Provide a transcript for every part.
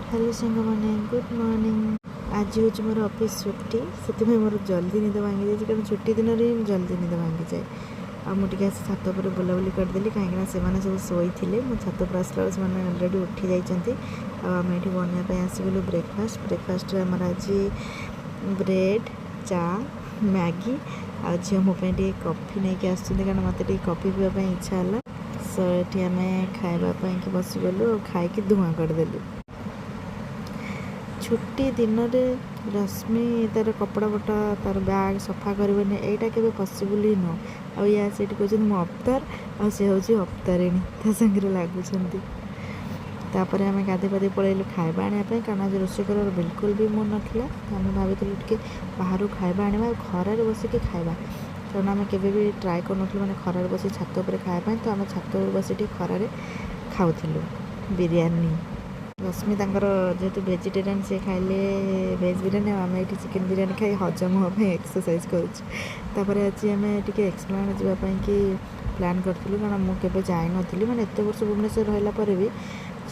Hello ସାଙ୍ଗମାନେ, good morning. ଆଜି ହେଉଛି ମୋର ଅଫିସ୍ ଛୁଟି, ସେଥିପାଇଁ ମୋର ଜଲ୍ଦି ନିଦ ଭାଙ୍ଗି ଯାଇଛି, କାରଣ ଛୁଟି ଦିନରେ ହିଁ ଜଲ୍ଦି ନିଦ ଭାଙ୍ଗିଯାଏ। ଆଉ ମୁଁ ଟିକେ ଆସି ଛାତ ଉପରେ ବୁଲାବୁଲି କରିଦେଲି, କାହିଁକିନା ସେମାନେ ସବୁ ଶୋଇଥିଲେ। ମୁଁ ଛାତ ଉପରେ ଆସିଲା ବେଳେ ସେମାନେ ଅଲରେଡ଼ି ଉଠି ଯାଇଛନ୍ତି। ଆଉ ଆମେ ଏଠି ବନେଇବା ପାଇଁ ଆସିଗଲୁ ବ୍ରେକଫାଷ୍ଟ। ବ୍ରେକଫାଷ୍ଟରେ ଆମର ଆଜି ବ୍ରେଡ଼୍, ଚା, ମ୍ୟାଗି ଆଉ ଝିଅ ମୋ ପାଇଁ ଟିକେ କଫି ନେଇକି ଆସୁଛନ୍ତି, କାରଣ ମୋତେ ଟିକେ କଫି ପିଇବା ପାଇଁ ଇଚ୍ଛା ହେଲା। ସୋ ଏଠି ଆମେ ଖାଇବା ପାଇଁକି ବସିଗଲୁ ଆଉ ଖାଇକି ଧୂଆଁ କରିଦେଲୁ। ଛୁଟି ଦିନରେ ରଶ୍ମି ତା'ର କପଡ଼ା ପଟା, ତା'ର ବ୍ୟାଗ୍ ସଫା କରିବନି, ଏଇଟା କେବେ ପସିବୁଲ୍ ହିଁ ନୁହଁ। ଆଉ ୟା ସେଇଠି କହୁଛନ୍ତି ମୁଁ ଅବତାର, ଆଉ ସେ ହେଉଛି ଅବତାରିଣୀ, ତା ସାଙ୍ଗରେ ଲାଗୁଛନ୍ତି। ତାପରେ ଆମେ ଗାଧୋଇ ପାଧୋଇ ପଳେଇଲୁ ଖାଇବା ଆଣିବା ପାଇଁ, କାରଣ ଆଜି ରୋଷେଇ କରିବାର ବିଲକୁଲ ବି ମୁଡ୍ ନଥିଲା। ତ ଆମେ ଭାବିଥିଲୁ ଟିକେ ବାହାରୁ ଖାଇବା ଆଣିବା ଆଉ ଖରାରେ ବସିକି ଖାଇବା, କାରଣ ଆମେ କେବେ ବି ଟ୍ରାଏ କରୁନଥିଲୁ, ମାନେ ଖରାରେ ବସି ଛାତ ଉପରେ ଖାଇବା ପାଇଁ। ତ ଆମେ ଛାତ ଉପରେ ବସି ଟିକେ ଖରାରେ ଖାଉଥିଲୁ ବିରିୟାନୀ। ରଶ୍ମି ତାଙ୍କର ଯେହେତୁ ଭେଜିଟେରିଆନ୍, ସେ ଖାଇଲେ ଭେଜ୍ ବିରିୟାନୀ, ଆଉ ଆମେ ଏଇଠି ଚିକେନ୍ ବିରିୟାନୀ ଖାଇ ହଜମ ହେବା ପାଇଁ ଏକ୍ସରସାଇଜ୍ କରୁଛୁ। ତାପରେ ଆଜି ଆମେ ଟିକେ ଏକ୍ସପ୍ଲାନେଡ଼ ଯିବା ପାଇଁକି ପ୍ଲାନ୍ କରିଥିଲୁ, କାରଣ ମୁଁ କେବେ ଯାଇନଥିଲି। ମାନେ ଏତେ ବର୍ଷ ଭୁବନେଶ୍ୱର ରହିଲା ପରେ ବି,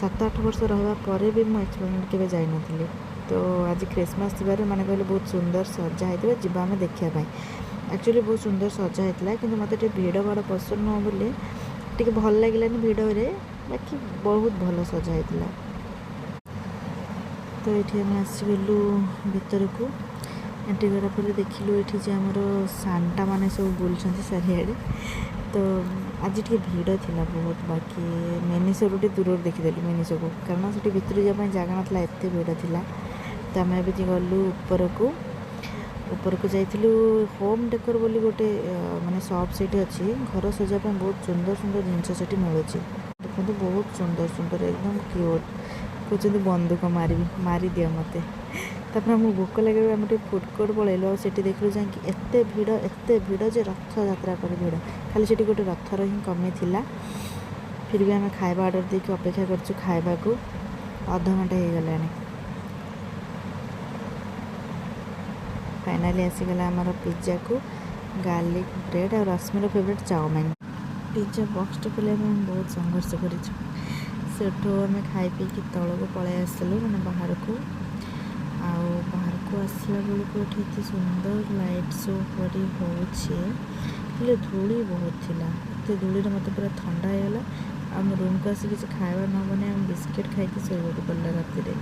7-8 ବର୍ଷ ରହିବା ପରେ ବି ମୁଁ ଏକ୍ସପ୍ଲାନେଡ଼ କେବେ ଯାଇନଥିଲି। ତ ଆଜି ଖ୍ରୀଷ୍ଟମାସ୍ ଥିବାରୁ ମାନେ କହିଲେ ବହୁତ ସୁନ୍ଦର ସଜା ହେଇଥିବ, ଯିବା ଆମେ ଦେଖିବା ପାଇଁ। ଆକ୍ଚୁଆଲି ବହୁତ ସୁନ୍ଦର ସଜା ହେଇଥିଲା, କିନ୍ତୁ ମୋତେ ଟିକେ ଭିଡ଼ ଭାଡ଼ ପସନ୍ଦ ନୁହଁ ବୋଲି ଟିକେ ଭଲ ଲାଗିଲାନି ଭିଡ଼ରେ। ବାକି ବହୁତ ଭଲ ସଜା ହେଇଥିଲା। ତ ଏଇଠି ଆମେ ଆସିଗଲୁ ଭିତରକୁ। ଏଣ୍ଟ୍ରି କଲା ପରେ ଦେଖିଲୁ ଏଠି ଯେ ଆମର ସାନ୍ଟା ମାନେ ସବୁ ବୁଲୁଛନ୍ତି ଚାରିଆଡ଼େ। ତ ଆଜି ଟିକେ ଭିଡ଼ ଥିଲା ବହୁତ। ବାକି ମିନିସୋରୁ ଟିକେ ଦୂରରୁ ଦେଖିଦେଲୁ ମିନିସୋକୁ, କାରଣ ସେଠି ଭିତରକୁ ଯିବା ପାଇଁ ଜାଗା ନଥିଲା, ଏତେ ଭିଡ଼ ଥିଲା। ତ ଆମେ ଏବେ ଗଲୁ ଉପରକୁ। ଉପରକୁ ଯାଇଥିଲୁ, ହୋମ୍ ଡେକୋର ବୋଲି ଗୋଟେ ମାନେ ସପ୍ ସେଇଠି ଅଛି। ଘର ସଜାଇବା ପାଇଁ ବହୁତ ସୁନ୍ଦର ସୁନ୍ଦର ଜିନିଷ ସେଠି ମିଳୁଛି। ଦେଖନ୍ତୁ, ବହୁତ ସୁନ୍ଦର ସୁନ୍ଦର, ଏକଦମ କ୍ୟୁଟ୍। କହୁଛନ୍ତି ବନ୍ଧୁକ ମାରିବି, ମାରିଦିଅ ମୋତେ। ତାପରେ ଆମକୁ ଭୋକ ଲାଗିଲା, ଆମେ ଟିକେ ଫୁଡ଼୍ କୋର୍ଟ ପଳେଇଲୁ। ଆଉ ସେଠି ଦେଖିଲୁ ଯାଇକି ଏତେ ଭିଡ଼, ଏତେ ଭିଡ଼ ଯେ ରଥଯାତ୍ରା ପରି ଭିଡ଼। ଖାଲି ସେଠି ଗୋଟେ ରଥର ହିଁ କମି ଥିଲା। ଫିର୍ ବି ଆମେ ଖାଇବା ଅର୍ଡ଼ର ଦେଇକି ଅପେକ୍ଷା କରିଛୁ ଖାଇବାକୁ, ଅଧଘଣ୍ଟା ହେଇଗଲାଣି। ଫାଇନାଲି ଆସିଗଲା ଆମର ପିଜ୍ଜାକୁ ଗାର୍ଲିକ୍ ବ୍ରେଡ଼୍ ଆଉ ରଶ୍ମିର ଫେଭରେଟ୍ ଚାଉମିନ୍। ପିଜ୍ଜା ବକ୍ସଟା ଖୋଲିବା ପାଇଁ ଆମେ ବହୁତ ସଂଘର୍ଷ କରିଛୁ। ସେଠୁ ଆମେ ଖାଇ ପିଇକି ତଳକୁ ପଳେଇ ଆସିଲୁ, ମାନେ ବାହାରକୁ। ଆଉ ବାହାରକୁ ଆସିଲା ବେଳକୁ ଏଠି ଏତେ ସୁନ୍ଦର ଲାଇଟ୍ ଶୋ ପରି ହେଉଛି, ହେଲେ ଧୂଳି ବହୁତ ଥିଲା। ଏତେ ଧୂଳିରେ ମୋତେ ପୁରା ଥଣ୍ଡା ହେଇଗଲା। ଆଉ ମୁଁ ରୁମ୍କୁ ଆସି କିଛି ଖାଇବା ନ ବନେଇ ଆମେ ବିସ୍କିଟ୍ ଖାଇକି ଶୋଇବାକୁ ପଡ଼ିଲା ରାତିରେ।